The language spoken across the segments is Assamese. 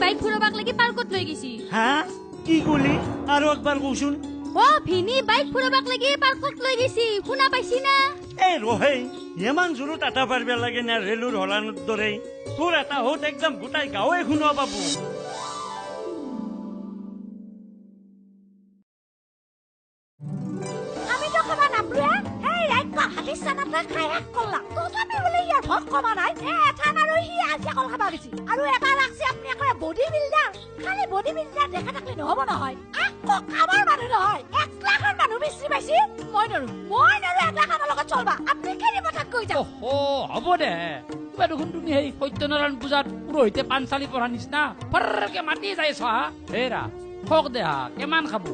বাইক ফুৰাবাক লাগি পাৰ্কত লৈ গৈছি। হা, কি কলি? আৰু একবাৰ কচোন। অ ভিনি বাইক ফুৰাবাক লাগি পাৰ্কত লৈ গৈছি, শুনা পাইছি না? এই ৰহে, ইমান জোৰত আটা পাৰিব লাগে না ৰেলৰ হলানৰ দৰে? তোৰ এটা হোত একদম গোটাই গাঁৱে শুনোৱা পাব। আমিতো খাবা নাপলোৱে, সেই ৰাক্ষস হাতীৰ চানাটোৱে খাই শেষ কৰলাক। তথাপি বোলে ইয়াৰ ভোক কমা নাই। এথান আৰু সি আজি অকল খাবা গৈছি। আৰু এটা ৰাখছি আপুনি একেবাৰে বডি বিল্ডাৰ। খালি বডি বিল্ডাৰ দেখা থাকিলে নহ'ব নহয়, আকৌ কামৰ মানুহ নহয়। 1 লাখৰ মানুহ বিচাৰি পাইছি। মই নৰো, মই নৰো 1 লাখৰ লগত চলবা। আপুনি কেনি পথাত গৈ যাওক। অহ হ'ব দে, কিবা দেখোন তুমি সেই সত্যনাৰায়ণ পূজাত পুৰোহিতে পাঞ্চালি পঢ়া নিচিনা ফৰকে মাতি যায় চহা। হেৰা খক দেহা কিমান খাব,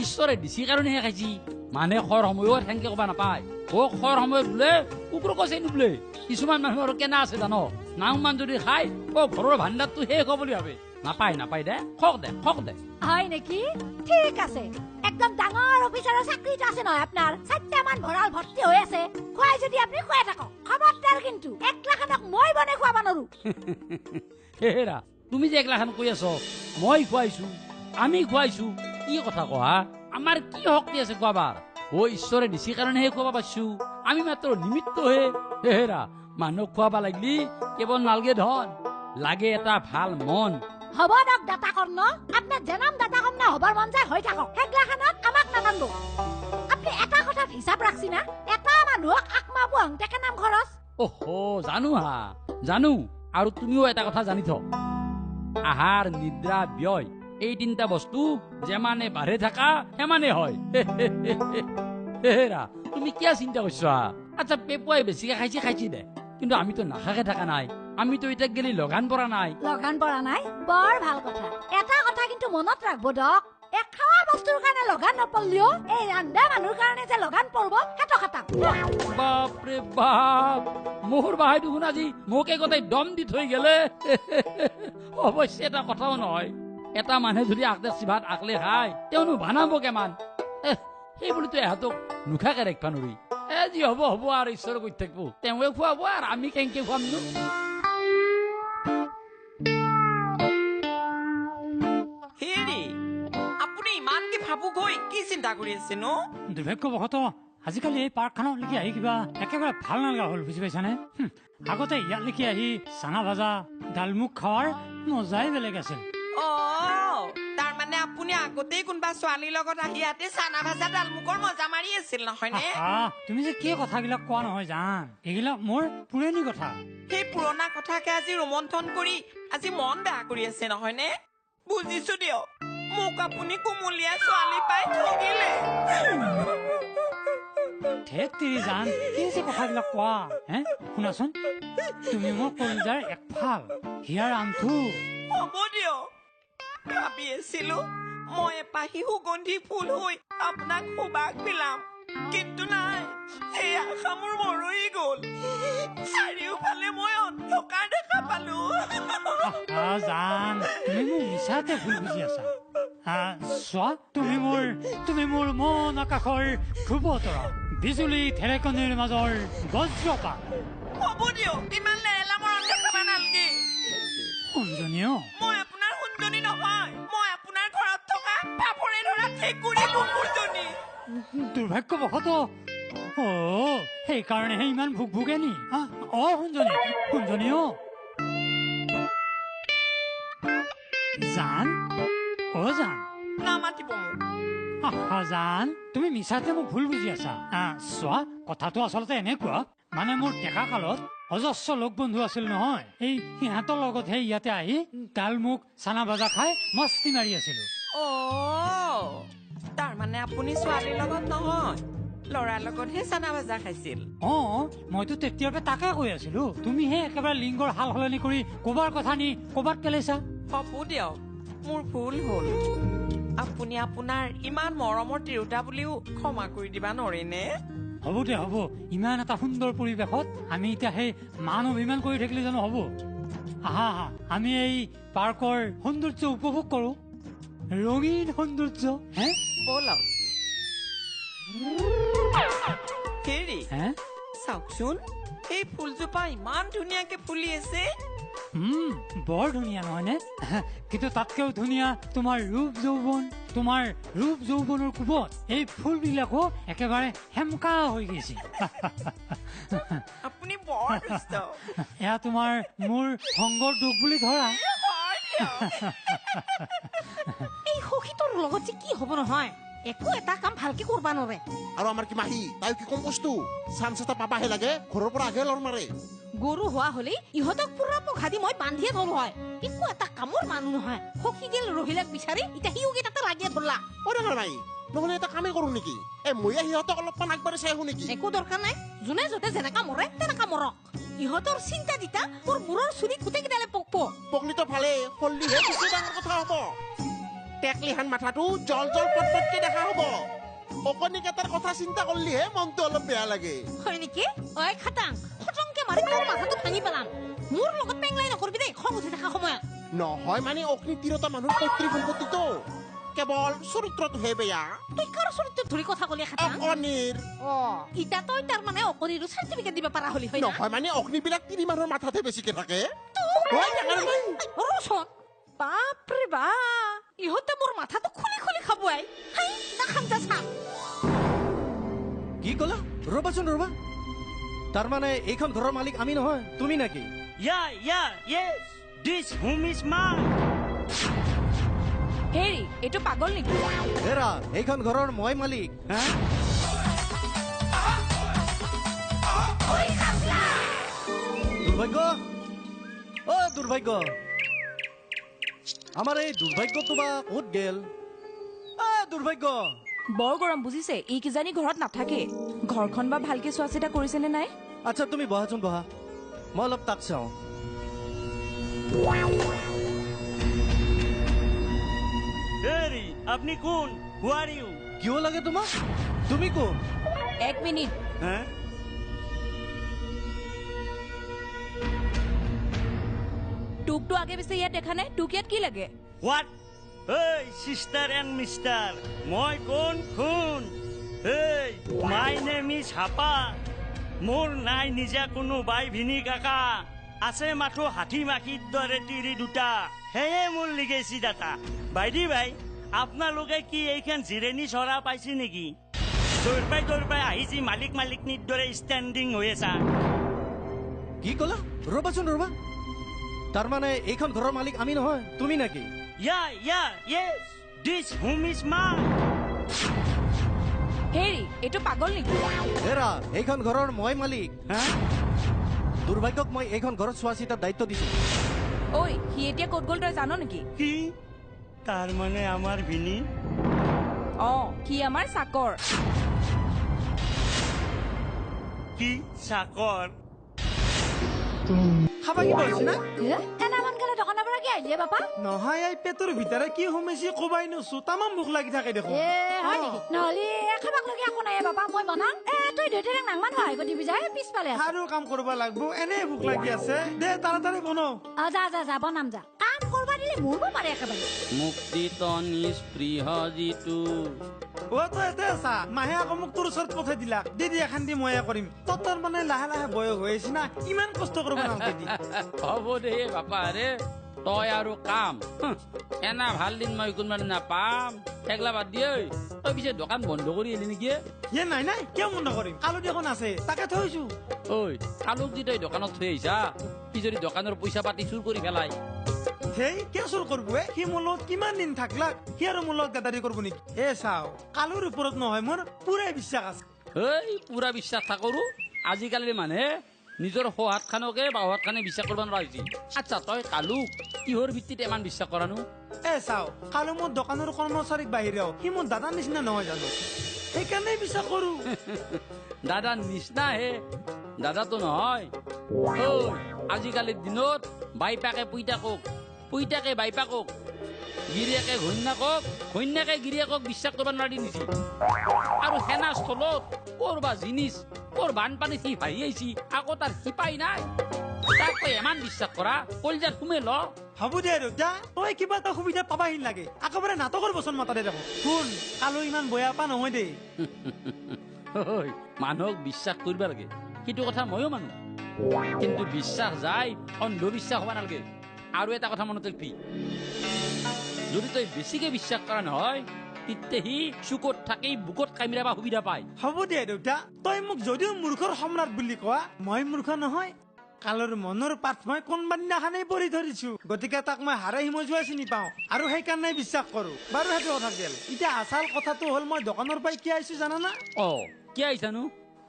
ঈশ্বৰে দিছি কাৰণেহে খাইছি। মানুহে খোৱাৰ সময়ত সেনকে ক'ব নাপায়। অ খোৱাৰ সময়ত বোলে কুকুৰকো চেনি বোলে। কিছুমান মানুহ আৰু কেনা আছে জান, নাওমান যদি খাই অ ঘৰৰ ভাণ্ডাৰটো শেষ হ'ব বুলি ভাবে। নাপায় নাপায় দে, খক দে খক দে। হয় নেকি? ঠিক আছে, একদম ডাঙৰ অফিচাৰৰ চাকৰিটো আছে নহয় আপোনাৰ, 4টামান ভঁৰাল ভৰ্তি হৈ আছে। খুৱাই যদি আপুনি খুৱাই থাকক, খবৰদাৰ কিন্তু 1 লাখনক মই বনাই খুৱাব নোৱাৰো। হেৰা তুমি যে 1 লাখান কৈ আছ, মই খুৱাইছো, আমি খুৱাইছো, কি কথা কোৱা? আমাৰ কি শক্তি আছে খুৱাবাৰ? অ ঈশ্বৰে দিছি কাৰণেহে খুৱাব পাৰিছো, আমি মাত্ৰ নিমিত্তহে। হেৰা মানুহক খুৱাব লাগিলি কেৱল নালগে ধন, লাগে এটা ভাল মন। হ'ব দক দাতা কৰ্ণ, আপোনাৰ জনম দাতা কৰ্ণ হবৰ মন যায় হৈ থাকক, সেইগিলাখনত আমাক নামানব। আপুনি এটা কথাত হিচাপ ৰাখছি না, এটা মানুহক আকমা পোহাংতে কেনাম খৰচ। অহ জানো হা জানো। আৰু তুমিও এটা কথা জানি থ, আহাৰ নিদ্ৰা ব্যয় এই 3টা বস্তু যিমানে বাঢ়ে থাকা সিমানে হয়। হেৰা তুমি কিয় চিন্তা কৰিছ? আচ্ছা পেপুৱাই বেছিকে খাইছি খাইছি দে, কিন্তু আমিতো নাখাকে থকা নাই, আমিতো এতিয়া গেলি লগান পৰা নাই। লগান পৰা নাই, বৰ ভাল কথা। এটা কথা কিন্তু মনত ৰাখব দক, এই খোৱা বস্তুৰ কাৰণে লগান নপৰলিও এই ৰান্ধা মানুহৰ কাৰণে যে লগান পৰব সেইটো খাটাং। বাপৰে বাপ, মোৰ বাহাই দেখোন আজি মোক গোটেই দম দি থৈ গেলে। অৱশ্যে এটা কথাও নহয়, এটা মানুহে যদি আকদেছি ভাত আকলে খায় তেওঁনো বানাব কিমান? সেই বুলিতো এহঁতক নোখাকে ৰাখিব নোৱাৰি। এ যি হ'ব হ'ব আৰু, ঈশ্বৰে কৈ থাকিব, তেওঁৱে খুৱাব আৰু আমি কেনেকে খুৱামনো? হেৰি আপুনি ইমানকে ভাবুক হৈ কি চিন্তা কৰি আছে নো? দুৰ্ভাগ্যবশতঃ আজিকালি এই পাৰ্কখনলৈকে আহি কিবা একেবাৰে ভাল নালগা হ'ল, বুজি পাইছানে? আগতে ইয়ালৈকে আহি চানা ভাজা ডালমুখ খোৱাৰ মজাই বেলেগ আছিল। অ তাৰমানে আপুনি আগতেই কোনোবা ছোৱালীৰ লগত আহি ইয়াতে চানা ভাজা ডালমুখৰ মজা মাৰি আছিল নহয়নে? তুমি যে কি কথাবিলাক কোৱা নহয় জান, এইবিলাক মোৰ পুৰণি কথা। সেই পুৰণা কথাকে আজি ৰোমন্থন কৰি আজি মন বেয়া কৰি আছে নহয়নে? বুজিছো দিয়ক, মোক আপুনি কুমলীয়া ছোৱালী পাই ঠগিলে। ধেত তেৰি জান, কি যে কথাবিলাক কোৱা হে? শুনাচোন, তুমি মোৰ কলিজাৰ একফাল, হিয়াৰ আনটো। হ'ব দিয়ক, ভাবি আছিলো মই এপাহি সুগন্ধি ফুল হৈ আপোনাক সুবাস বিলাম, কিন্তু নাই, সেই আশা মোৰ মৰহি গ'ল। চাৰিওফালে মই অন্ধকাৰ দেখা পালো। জান, তুমি মোক মিছাতে ভুল বুজি আছা। চোৱা, তুমি মোৰ মন আকাশৰ ধ্ৰুৱতৰা, বিজুলী ঢেৰেকনিৰ মাজৰ বজ্ৰপাত। হ'ব দিয়ক, ইমান লেৰেলা মৰম দেখাব নালাগে। সোণজনীও, মই আপোনাৰ সোণজনী নহয়, মই আপোনাৰ ঘৰত থকা ফাপৰে ধৰা ঠেকুৰী কুকুৰজনী। দুৰ্ভাগ্যবশতঃ অ সেইকাৰণেহে ইমান ভোক ভোগে নি? অ সোণজনী, সোণজনীও জান, অ জান, নামাতিব মোক। আহা জান, তুমি মিছাতে মোক ভুল বুজি আছা। চোৱা, কথাটো আচলতে এনেকুৱা, মানে মোৰ ডেকা কালত অজস্ৰ লগ বন্ধু আছিল নহয়, এই সিহঁতৰ লগতহে ইয়াতে আহি ডালমুখ চানা ভাজা খাই মস্তি মাৰি আছিলো। অ তাৰমানে আপুনি ছোৱালীৰ লগত নহয়, ল'ৰাৰ লগতহে চানা ভাজা খাইছিল? অ মইতো তেতিয়াৰ পৰা তাকে কৈ আছিলো, তুমিহে একেবাৰে লিংগৰ সাল সলনি কৰি ক'বাৰ কথা নি ক'বাত পেলাইছা। হ'ব দিয়ক, মোৰ ভুল হ'ল। আপুনি আপোনাৰ ইমান মৰমৰ তিৰোতা বুলিও ক্ষমা কৰি দিবা নৰেনে? হ'ব দে হ'ব, ইমান এটা সুন্দৰ পৰিৱেশত আমি এতিয়া সেই মান অভিমান কৰি থাকিলে জানো হ'ব? আহা আহা, আমি এই পাৰ্কৰ সৌন্দৰ্য উপভোগ কৰো, ৰঙীন সৌন্দৰ্য। হে ব'লক। হেৰি চাওকচোন, এই ফুলজোপা ইমান ধুনীয়াকে ফুলি আছে। বৰ ধুনীয়া নহয়নে? কিন্তু তাতকৈও ধুনীয়া তোমাৰ ৰূপ যৌৱন। তোমাৰ ৰূপ যৌৱনৰ কোবত এই ফুলবিলাকো একেবাৰে সেমকা হৈ গৈছে। আপুনি বৰ দুষ্ট। এয়া তোমাৰ মোৰ সংগৰ দুখ বুলি ধৰা। এই সখীটোৰ লগত যে কি হ'ব নহয়, একো এটা কাম ভালকে কৰবা নৰে। আৰু আমাৰ কি মাহী, তাই কি কম বস্তু? চান্স এটা পাবাহে লাগে, ঘৰৰ পৰা আগে লৰ মাৰে। গৰু হোৱা হলে ইহঁতক পুৰা পঘা দি মই বান্ধিয়ে থলো হয়। একো এটা কামৰ মানুহ নহয়। সখী গেল ৰহিলাক বিচাৰি, এতিয়া সিও তাতে লাগিয়ে ধৰলা। অ ডাঙৰ মাহী, নহ'লে এটা কামেই কৰো নেকি? এ ময়ে সিহঁতক অলপমান আগবাঢ়ি চাই আহো নেকি? একো দৰকাৰ নাই, যোনে য'তে যেনেকা মৰে তেনেকা মৰক। ইহঁতৰ চিন্তা দিতা মোৰ মূৰৰ চুলি গোটেইকেইডালে পকব। পকলিতো ভালে, হল্লিহে বেছি ডাঙৰ কথা হ'ব। টেকলিহান মাথাটো জল জল পটপটকে দেখা হ'ব। অকণিকেইটাৰ কথা চিন্তা কৰিলেহে মনটো অলপ বেয়া লাগে। হয় নেকি? ঐ খাটাং, খটংকে মাৰি তোৰ মাথাটো ভাঙি পেলাম। মোৰ লগত পেংলাই নকৰিবি দেই খং উঠি থকা সময়ত। নহয় মানে অগ্নি তিৰোতা মানুহৰ পৈতৃক সম্পত্তিটো কেৱল চৰিত্ৰটোহে বেয়া। তই কাৰ চৰিত্ৰত ধৰি কথা ক'লি খাটাং? অকণিৰ। অ ইতা তই তাৰ মানে অকণিৰো চাৰ্টিফিকেট দিব পাৰা হলি হয় না? নহয় মানে অগ্নিবিলাক তিৰি মানুহৰ মাথাতহে বেছিকে থাকে। ৰচোন, বাপৰে বা, ইহঁতে মোৰ মাথাটো খুলি খুলি খাব আই। হাই নাখাম যা চাম। কি ক'লা? ৰ'বাচোন ৰ'বা, তাৰমানে এইখন ঘৰৰ মালিক আমি নহয়, তুমি নেকি? Yeah yeah yes, this home is mine. হেৰি, এইটো পাগল নেকি? হেৰা, এইখন ঘৰৰ মই মালিক। দুৰ্ভাগ্য, অ দুৰ্ভাগ্য, আমাৰ এই দুৰ্ভাগ্যটো বা ক'ত গেল? দুৰ্ভাগ্য, বৰ গৰম বুজিছে, ই কিজানি ঘৰত নাথাকে। ঘৰখন বা ভালকে চোৱা চিতা কৰিছেনে নাই? আচ্ছা তুমি বহাচোন বহা, মই অলপ তাক চাওঁ। হেৰি, আপুনি কোন? Who are you? কিয় লাগে তোমাক? তুমি কোন? এক মিনিট। তোকতো আগে পিছে ইয়াত দেখা নাই, তোক ইয়াত কি লাগে? What? এই চিষ্টাৰ এণ্ড মিষ্টাৰ, মই কোন শুন। এই my name is হাপা। মোৰ নাই নিজা কোনো বাই ভিনী কাকা, আছে মাথো হাতী মাখিৰ দৰে তিৰি দুটা। সেয়ে মোৰ লিগেছি দাতা। বাইদি ভাই, আপোনালোকে কি এইখন জিৰণি চৰা পাইছে নেকি? দৌৰপাই দৌৰপাই আহিছি মালিক মালিকনীৰ দৰে ষ্টেণ্ডিং হৈ আছা। কি ক'লা? ৰ'বাচোন ৰ'বা, তাৰমানে এইখন ঘৰৰ মালিক আমি নহয়, তুমি নেকি? Yeah yeah yes, this home is mine. হেৰি, এইটো পাগল নেকি? হেৰা, এইখন ঘৰৰ মই মালিক। দুৰ্ভাগ্যক মই এইখন ঘৰত চোৱা চিতাৰ দায়িত্ব দিছো। ঐ, সি এতিয়া ক'ত গ'ল তই জান নেকি? কি? তাৰ মানে আমাৰ ভিনী? অ, সি আমাৰ চাকৰ। কি চাকৰ? খাবা কিবা হৈছে না? এনামান গেলে দোকানৰ পৰা কি আহিলে বাপা? নহয়, এই পেটৰ ভিতৰে কি সোমাইছি কবাই নছো, তামাম ভোক লাগি থাকে দেখোন। এ হয় নেকি? নহ'লে খাবাক লগি একো নাই বাপা, মই বনাম। এ তই দেউতাক নাংমান সহায় কৰি দিবি, যায় পিছফালে আছে। আৰু কাম কৰিব লাগব, এনে ভোক লাগি আছে। দে তাড়াতাড়ি বনাও। অ যা যা যা, বনাম যা। কাম কৰবা দিলে মৰব পাৰে একেবাৰে। মুক্তিত নিস্পৃহ যিটো। অ তই এতে আছা? মাহে আকৌ মোক তোৰ ওচৰত পঠাই দিলা। দে দি এখন দি ময়ে কৰিম। তোৰ তাৰ মানে লাহে লাহে বয়স হৈ আছে না, ইমান কষ্ট কৰিব নালাগে দি। হ'ব দে বাপা, ৰে তই আৰু কাম এনা ভাল দিন মই কোনোবা দিনা পাম। এগলা বাদ দিয়ে। তই পিছে দোকান বন্ধ কৰি আহিলি নেকি? এ নাই নাই, কিয় বন্ধ কৰিম? কালু দেখোন আছে, তাকে থৈছো। ঐ কালুক যি তই দোকানত থৈ আহিছা, সি যদি দোকানৰ পইচা পাতি চুৰ কৰি পেলাই? সেই কিয় চুৰ কৰিব? সি মোৰ লগত কিমান দিন থাকলাক, সি আৰু মোৰ লগত গাদাৰি কৰিব নেকি? এ চাও, কালুৰ ওপৰত নহয় মোৰ পুৰাই বিশ্বাস আছে। এই পুৰা বিশ্বাস থাকৰো, আজিকালি মানুহে নিজৰ সোঁহাতখনকে বাওঁহাতখনে বিশ্বাস কৰিব নোৱাৰা হৈছে। আচ্ছা, তই কালুক কিহৰ ভিত্তিত ইমান বিশ্বাস কৰানো? এ চাও, কালু মোৰ দোকানৰ কৰ্মচাৰীক বাহিৰেও সি মোৰ দাদাৰ নিচিনা নহয় জানো, সেইকাৰণে বিশ্বাস কৰো। দাদাৰ নিচিনা হে, দাদাটো নহয়। ঐ আজিকালিৰ দিনত বাইপাকে পুইতাকক, পুইতাকে বাইপাকক, গিৰিয়েকে ঘৈণীয়েকক, ঘৈণীয়েকে গিৰিয়েকক বিশ্বাস কৰিব নোৱাৰি নিছি। আৰু সেনা স্থলত ক'ৰ বা জিনিস, ক'ৰ বানপানী সি ভাহি আহিছি, আকৌ তাৰ সিপাই নাই। তাক তই ইমান বিশ্বাস কৰা, কলিজাত সোমে ল। হ'ব দে দেউতা, তই কিবা এটা সুবিধা পাবাহি লাগে। একেবাৰে নাটকৰ বচন মাতা দে দেখোন। শুন, কালো ইমান বয়া পা নহয় দেই। মানুহক বিশ্বাস কৰিব লাগে, সেইটো কথা ময়ো মানো। কিন্তু বিশ্বাস যায় অন্ধবিশ্বাস হ'ব নালাগে। আৰু এটা কথা মনত ৰাখবি, যদি তই বেছিকে বিশ্বাস কৰা নহয় তেতিয়া সি চুকত থাকি বুকত কামিৰা বা সুবিধা পায়। হ'ব দিয়া দেউতা, তই মোক যদিও মূৰ্খৰ সম্ৰাট বুলি কোৱা, মই মূৰ্খ নহয়। কালৰ মনৰ পাঠ মই কোনোবা দিনাখনেই পঢ়ি ধৰিছো, গতিকে তাক মই হাৰে হিমজুৱা চিনি পাওঁ আৰু সেইকাৰণে বিশ্বাস কৰো। বাৰু সেইটো কথা গেল। এতিয়া আচল কথাটো হ'ল মই দোকানৰ পৰাই কি আহিছো জানানা? অ, কি আহিছানো?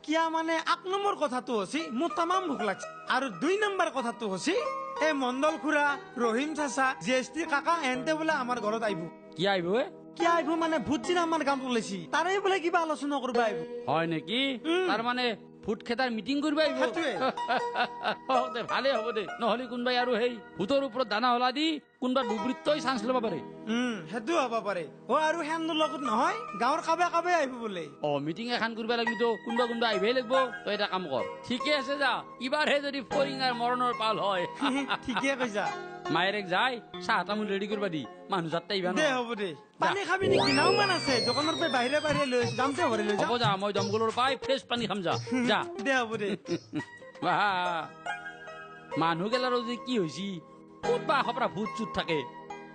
কিয়া মানে এক নম্বৰ কথাটো হৈছে মোৰ তামাম ভোক লাগছে, আৰু দুই নম্বৰ কথাটো হৈছে এই মণ্ডল খুৰা, ৰহিম চাচা, জি এছ টি কাকা এহেঁতে বোলে আমাৰ ঘৰত আহিব। কি আহিব? কি আহিব মানে ভূত চিন আমাৰ গাঁৱত ওলাইছি, তাৰে বোলে কিবা আলোচনা কৰিব আহিব। হয় নেকি? তাৰমানে ভূত খেদাৰ মিটিং কৰিব আহিব। দে ভালে হ'ব দে, নহ'লে কোনোবাই আৰু সেই ভূতৰ ওপৰত দানা হলা দি কোনোবা দুৰ্বৃত্তই চান্স ল'ব পাৰে। সেইটো হ'ব পাৰে। অ, আৰু সেন্দুৰ লগত নহয়, গাঁৱৰ কাবে কাবে আহিব বোলে। অ, মিটিং এখন কৰিব লাগিব, কোনোবা কোনোবা আহিবই লাগিব। তই এটা কাম কৰ, ঠিকে আছে যা, ইবাৰহে যদি ফৰিঙাৰ মৰণৰ পাল হয়। ঠিকে কৈছা। মায়েৰেক যাই চাহ তামোল ৰেডি কৰিবা দি, মানুহ যাতে আহিবা। দে হ'ব দে। পানী খাবি নেকি? নাওমান আছে দোকানৰ পৰা বাহিৰে বাহিৰে লৈ যামতে ভৰাই লৈ যাম। হ'ব যা, মই দমকলৰ পাই ফ্ৰেছ পানী খাম, যা যা। দে হ'ব দে। মানুহ গেলাৰো যে কি হৈছে, ক'ত বা এসপ্তাহ ভূত চুত থাকে।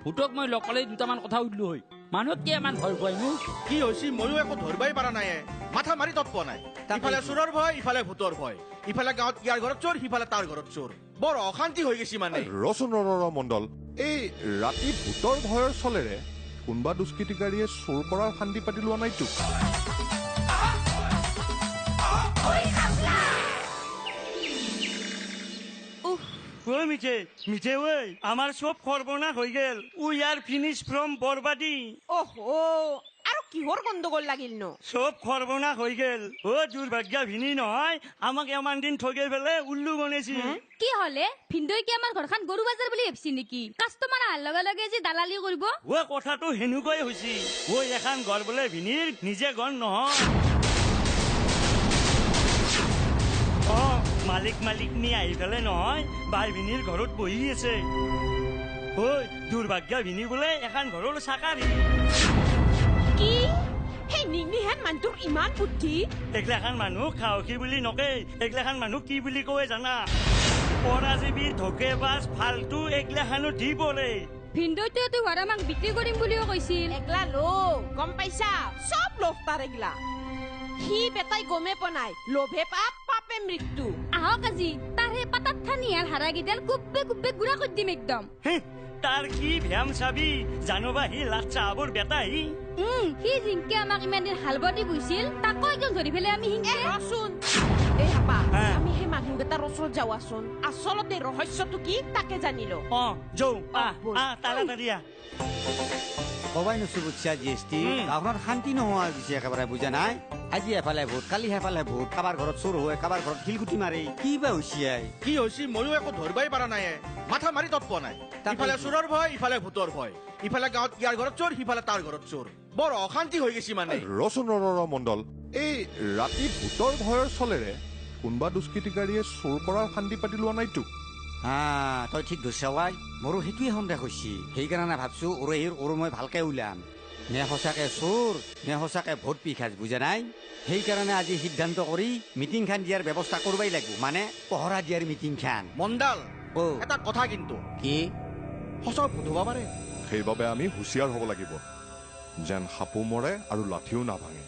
ভূতক মই লগ পালে দুটামান কথা সুধিলো হয়, মানুহক কি ইমান ভয় খুৱাই নো? কি হৈছে ময়ো একো ধৰিবই পৰা নাই, মাথা মাৰি তত পোৱা নাই। ইফালে চোৰৰ ভয়, ইফালে ভূতৰ ভয়, ইফালে গাঁৱত ইয়াৰ ঘৰত চোৰ, সিফালে তাৰ ঘৰত চোৰ, বৰ অশান্তি হৈ গৈছে মানে। ৰচোন ৰ মণ্ডল, এই ৰাতি ভূতৰ ভয়ৰ চলেৰে কোনোবা দুষ্কৃতিকাৰীয়ে চোৰ কৰাৰ শান্তি পাতি লোৱা নাইতো? মিঠে মিঠে ঐ, আমাৰ চব সৰ্বনাশ হৈ গেল। We are finish from বৰবাদী। অহ, আৰু কিহৰ গণ্ডগোল লাগিল নো? চব সৰ্বনাশ হৈ গেল। অ, দুৰ্ভাগ্য ভিনি নহয়, আমাক ইমান দিন ঠগি পেলাই উল্লু বনাইছিল। কি হলে ভিন্দই কি আমাৰ ঘৰখন গৰু বাজাৰ বুলি ভাবছি নেকি? কাষ্টমাৰ অহাৰ লগে লগে যে দালালি কৰিব। অ, কথাটো সেনেকুৱাই হৈছে। অ, এখন ঘৰ বোলে ভিনিৰ নিজে ঘৰ নহয়। অ, মালিক মালিক নি আহি পেলাই নহয় বাই ভিনিৰ ঘৰত বহি আছে। ঐ, দুৰ্ভাগ্য ভিনি বোলে এখন ঘৰৰ চাকাৰী। কি সেই নিংনিহেন মানুহটোৰ ইমান বুদ্ধি? এইগিলাখান মানুহ সাহসী বুলি নকয়, এইগিলাখান মানুহ কি বুলি কয় জানা? পৰাজীৱী, ধকেবাজ, ফাল্টু এইগিলাখানো দি পৰে। ভিন্দৈটো এইটো ঘৰ আমাক বিক্ৰী কৰিম বুলিও কৈছিল। এগলা লোভ, গম পাইছা? চব লোভ তাৰ এগলা। সি বেটাই গমে পোৱা নাই, লোভে পাপ, পাপে মৃত্যু। আহক আজি তাৰ সেই পাতাত ঠানি হাৰাকেইডাল কোবে কোবে গুড়া কৰি দিম একদম। তাৰ কি ভেম চাবি জানোবা, সি লাট চাহাবৰ বেটা সি। সি জিংকে আমাক ইমান দিন হালবদি বহিছিল, তাকো একদম ধৰি পেলাই আমি হিংসে। ৰচোন, এই হাপা, আমি সেই মানুহকেইটাৰ ওচৰত যাৱাচোন, আচলতে ৰহস্যটো কি তাকে জানিলো। অ, যৌ আহ আহ তাড়াতাড়ি আহ। কবাই নছো বুজিছা, জি এছ টি গাঁওখনত শান্তি নোহোৱা হৈ গৈছে একেবাৰে, বুজা নাই? আজি এফালে ভূত, কালি সেইফালে ভূত, কাৰোবাৰ ঘৰত চোৰ হয়, কাৰোবাৰ ঘৰত শিলগুটি মাৰে, কি বা হৈছে? কি হৈছে ময়ো একো ধৰিবই পৰা নাই, মাথা মাৰি তত পোৱা নাই। ইফালে চোৰৰ ভয়, ইফালে ভূতৰ ভয়, ইফালে গাঁৱত ইয়াৰ ঘৰত চোৰ, সিফালে তাৰ ঘৰত চোৰ, বৰ অশান্তি হৈ গৈছে মানে। ৰচোন ৰ মণ্ডল, এই ৰাতি ভূতৰ ভয়ৰ চলেৰে কোনোবা দুষ্কৃতিকাৰীয়ে চোৰ কৰাৰ শান্তি পাতি লোৱা নাইতো? হা, তই ঠিক ধৰছা ৱাই, মোৰো সেইটোৱে সন্দেহ হৈছে। সেইকাৰণে ভাবছো উৰহীৰ উৰু মই ভালকে ওলাম, নে সঁচাকে চোৰ নে সঁচাকে ভোট পিখাজ, বুজা নাই? সেইকাৰণে আজি সিদ্ধান্ত কৰি মিটিংখন দিয়াৰ ব্যৱস্থা কৰবাই লাগিব, মানে পহৰা দিয়াৰ মিটিংখন। মণ্ডল, এটা কথা কিন্তু। কি? সঁচা ভূত হ'ব পাৰে। সেইবাবে আমি হুঁচিয়াৰ হ'ব লাগিব, যেন সাপো মৰে আৰু লাঠিও নাভাঙে।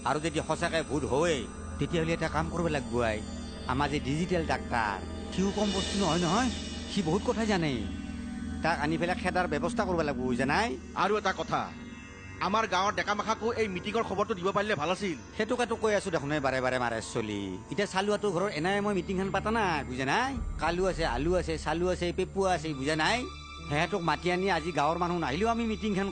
আৰু যদি সঁচাকে ভূত হয় তেতিয়াহ'লে এটা কাম কৰিব লাগিব আই, আমাৰ যে ডিজিটেল ডাক্তাৰ, সিও কম বস্তু নহয় নহয়, সি বহুত কথা জানে, তাক আনি পেলাই খেদাৰ ব্যৱস্থা কৰিব লাগিব, বুজা নাই? আৰু এটা কথা, আমাৰ গাঁৱৰ ডেকা মাখাকো এই মিটিঙৰ খবৰটো দিব পাৰিলে ভাল আছিল। সেইটোকেতো কৈ আছো দেখোন বাৰে বাৰে মাৰে চলি। এতিয়া চালুৱাটোৰ ঘৰৰ এনাই মই মিটিংখন পাতা নাই, বুজা নাই? কালু আছে, আলু আছে, চালু আছে, পেপুৱা আছে, বুজা নাই? সিহঁতক মাতি আনি আজি গাঁৱৰ মানুহ নাহিলেও আমি মিটিংখন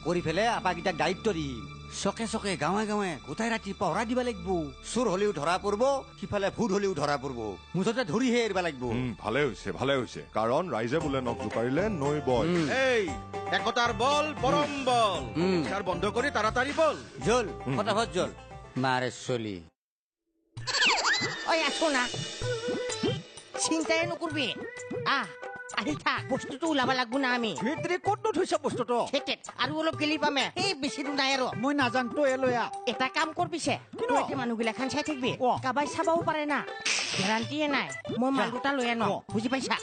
কৰি পেলাই আপাকেইটাক দায়িত্ব দিম। চকে চকে গাঁৱে গাঁৱে গোটাই ৰাতি পহৰা দিব লাগিব। চোৰ হলেও ধৰা পৰিব, সিফালে ভূত হলেও ধৰা পৰিব, মুঠতে ধৰিহে এৰিব লাগিব। ভালে হৈছে, ভালে হৈছে, কাৰণ ৰাইজে বোলে নখ জোকাৰিলে নৈ বয়। এই একতাৰ বল পৰম বল, বিচাৰ বন্ধ কৰি তাড়াতাড়ি বল। জল ফটাফট জল মাৰে চলি। ঐ আছো না, চিন্তাই নকৰবি, আহ আহি থাক, বস্তুটো ওলাব লাগব না আমি। ক'তনো থৈছা বস্তুটো? আৰু অলপ গেলি পামে, এই বেছি দূৰ নাই আৰু। মই নাজানো, তই লৈ আহ। এটা কাম কৰবিছে, তই মানুহগিলাখান চাই থাকিবি, কাবাই চাবও পাৰে না। গেৰাণ্টিয়ে নাই। মই মাল দুটা লৈ আনো, বুজি পাইছা?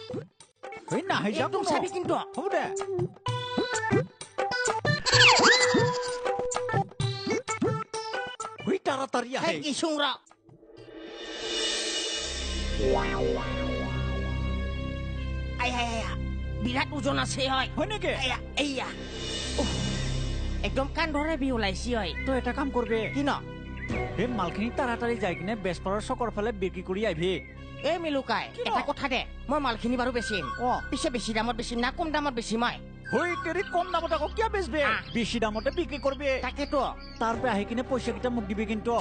একদম চাবি কিন্তু। হ'ব দে। তাড়াতাড়ি আহে। বিৰাট ওজন আছে হয়। হয় নেকি? এইয়া একদম কাণ ধৰে বি ওলাইছি হয়। তই এটা কাম কৰবি। কি ন? এই মালখিনি তাড়াতাড়ি যাই কিনে বেচপাৰৰ চকৰ ফালে বিক্ৰী কৰি আহিবি। এই মিলুকাই, এটা কথা দে, মই মালখিনি বাৰু বেচিম, পিছে বেছি দামত বেচিম না কম দামত বেচিম? মই হৈ তেৰি কম দামত আকৌ কিয় বেচবে, বেছি দামতে বিক্ৰী কৰবি। তাকেতো। তাৰ পৰা আহি কিনে পইচা কেইটা মোক দিবি কিন্তু।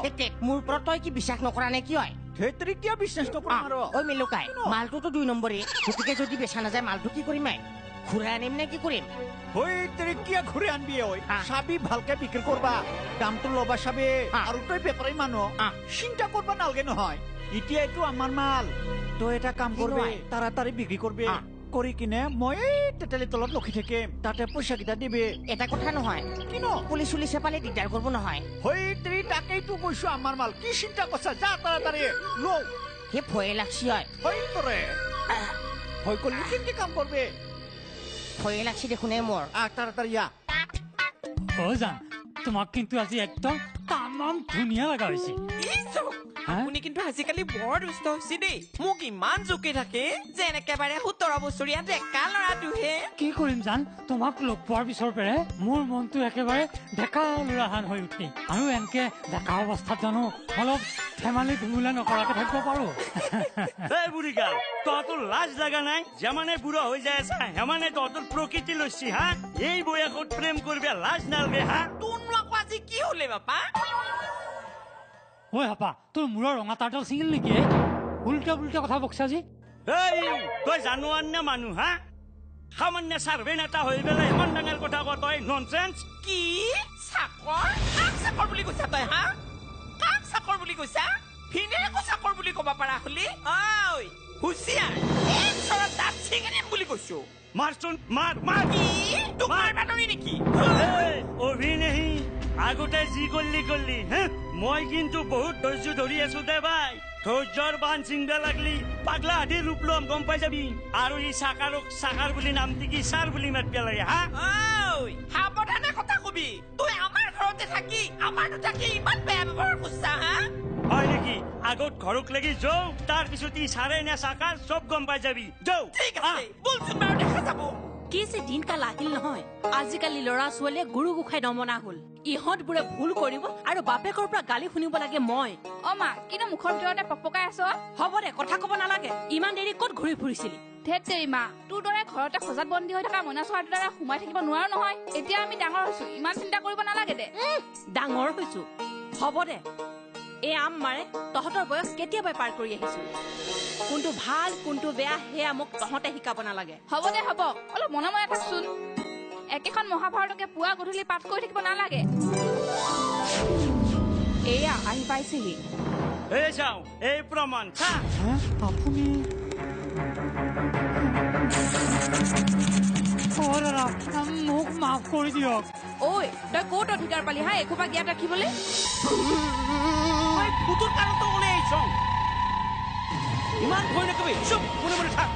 মোৰ ওপৰত তই কি বিশ্বাস নকৰা নে কি হয়? ধেই কিয় বিশ্বাস নকৰিম আৰু। ঐ মিলুকাই, মালটোতো 2 নম্বৰেই, গতিকে যদি বেচা নাযায় মালটো কি কৰিম? মই ঘূৰাই আনিম নে কি কৰিম? হৈ তেৰি কিয় ঘূৰাই আনবি? ঐ চাবি ভালকে বিক্ৰী কৰবা, দামটো ল'বা চাবি। আৰু তই বেপাৰী মানুহ, চিন্তা কৰবা নালাগে নহয়। এতিয়া এইটো আমাৰ মাল, তই এটা কাম কৰবি, তাড়াতাড়ি বিক্ৰী কৰবি, কৰি কিনে মই তেতেলী তলত ৰখি থাকিম, তাতে পইচা কেইটা দিবি। এটা কথা নহয়, কিনো? পুলিচ চুলিচে পালে দিগদাৰ কৰিব নহয়। হৈ তেৰি তাকেইতো কৈছো, আমাৰ মাল, কি চিন্তা কৰছা, যা তাড়াতাড়ি লও। সেই ভয়ে লাগছি হয়। হৈ তৰে ভয় কৰিলি কেনেকে কাম কৰবি? ভয়ে লাগছি দেখোন মোৰ। আহ তাড়াতাড়ি আহ। অ জান, তোমাক কিন্তু আজি একদম তামাম ধুনীয়া লগা হৈছে। আপুনি কিন্তু আজিকালি বৰ দুষ্ট হৈছে দেই, মোক ইমান জোকে থাকে যেন একেবাৰে 17 বছৰীয়া ডেকা ল'ৰাটোহে। কি কৰিম জান, তোমাক লগ পোৱাৰ পিছৰ পৰাই মোৰ মনটো একেবাৰে ডেকা ল'ৰাহান হৈ উঠে। আৰু এনেকে ডেকা অৱস্থাত জানো অলপ ধেমালি ধুমুলা নকৰাকে থাকিব পাৰো? এই বুঢ়ীগাল, তহঁতৰ লাজ লগা নাই? যিমানে বুঢ়া হৈ যায় আছা সিমানে তহঁতৰ প্ৰকৃতি লৈছি হা? এই বয়সত প্ৰেম কৰিবে লাজ নালাগে হা? তোৰনো আকৌ আজি কি হ'লে বাপা? ঐ হাপা, তোৰ মূৰৰ ৰঙা তাঁৰডাল ছিঙিল নেকি? উল্টা পুল্টা কথা বকছা আজি। এই তই জানোৱাৰ নে মানুহ হা? সামান্য চাৰ্ভেন এটা হৈ পেলাই ইমান ডাঙৰ কথা ক তই, ননচেন্স। কি চাকৰ? কাক চাকৰ বুলি কৈছা তই হা? কাক চাকৰ বুলি কৈছা? ভিনেৰেকো চাকৰ বুলি ক'ব পাৰা হ'লি? ঐ হুচিয়াৰ, এক চৰত দাঁত ছিঙি দিম বুলি কৈছো। মাৰচোন, মাৰ মাৰ। কি তোক মাৰবা ধৰি নেকি? অভিনেহি, আগতে যি কৰিলি কৰিলি হে, মই কিন্তু বহুত ধৈৰ্য ধৰি আছো দে ভাই। ধৈৰ্যৰ বান্ধ ছিংবা লাগলি পাগলা হাতীৰ ৰূপ ল'ম, গম পাই যাবি। আৰু ই চাকাৰক চাকাৰ বুলি নামটি কি চাৰ বুলি মাতিব লাগে হা? ঐ সাৱধানে কথা কবি, তই আমাৰ ঘৰতে থাকি আমাৰ দুটাকে ইমান বেয়া ব্যৱহাৰ কৰিছা হা? হয় নেকি? আগত ঘৰক লাগি যাওঁ, তাৰ পিছত ই চাৰে নে চাকাৰ চব গম পাই যাবি। যাওঁ। ঠিক আছে, বলচোন বাৰু, দেখা যাব। কি যে দিনকাল আহিল নহয়, আজিকালি ল'ৰা ছোৱালীয়ে গুৰু গোসাই নমনা হ'ল। ইহঁতবোৰে ভুল কৰিব আৰু বাপেকৰ পৰা গালি শুনিব লাগে মই। অ মা, কিনো মুখৰ ভিতৰতে পকপকাই আছ? হ'ব দে, কথা ক'ব নালাগে। ইমান দেৰি ক'ত ঘূৰি ফুৰিছিলি? ধেত তেৰি মা, তোৰ দৰে ঘৰতে সজাত বন্দী হৈ থকা মইনা চৰাটোৰ দ্বাৰা সোমাই থাকিব নোৱাৰো নহয়। এতিয়া আমি ডাঙৰ হৈছো, ইমান চিন্তা কৰিব নালাগে দে। ডাঙৰ হৈছো, হ'ব দে। এই আম মাৰে তহঁতৰ বয়স কেতিয়াবাই পাৰ কৰি আহিছো। কোনটো ভাল কোনটো বেয়া সেয়া মোক তহঁতে শিকাব নালাগে। হ'ব দে হ'ব, অলপ মনে মনে থাকচোন। একেখন মহাভাৰতকে পুৱা গধূলি পাঠ কৰি থাকিব নালাগে। এয়া আহি পাইছেহি। এই চাওঁ, এই প্ৰমাণ চা। আপুনি? অ দাদা, মোক মাফ কৰি দিয়ক। ঐ তই ক'ত অধিকাৰ পালি হা এসোপা জ্ঞাত ৰাখিবলৈ? মই ভূতৰ কাৰণত ওলাই আহিছ। ইমান ভয় নকবি, চুপ, মনে মনে থাক।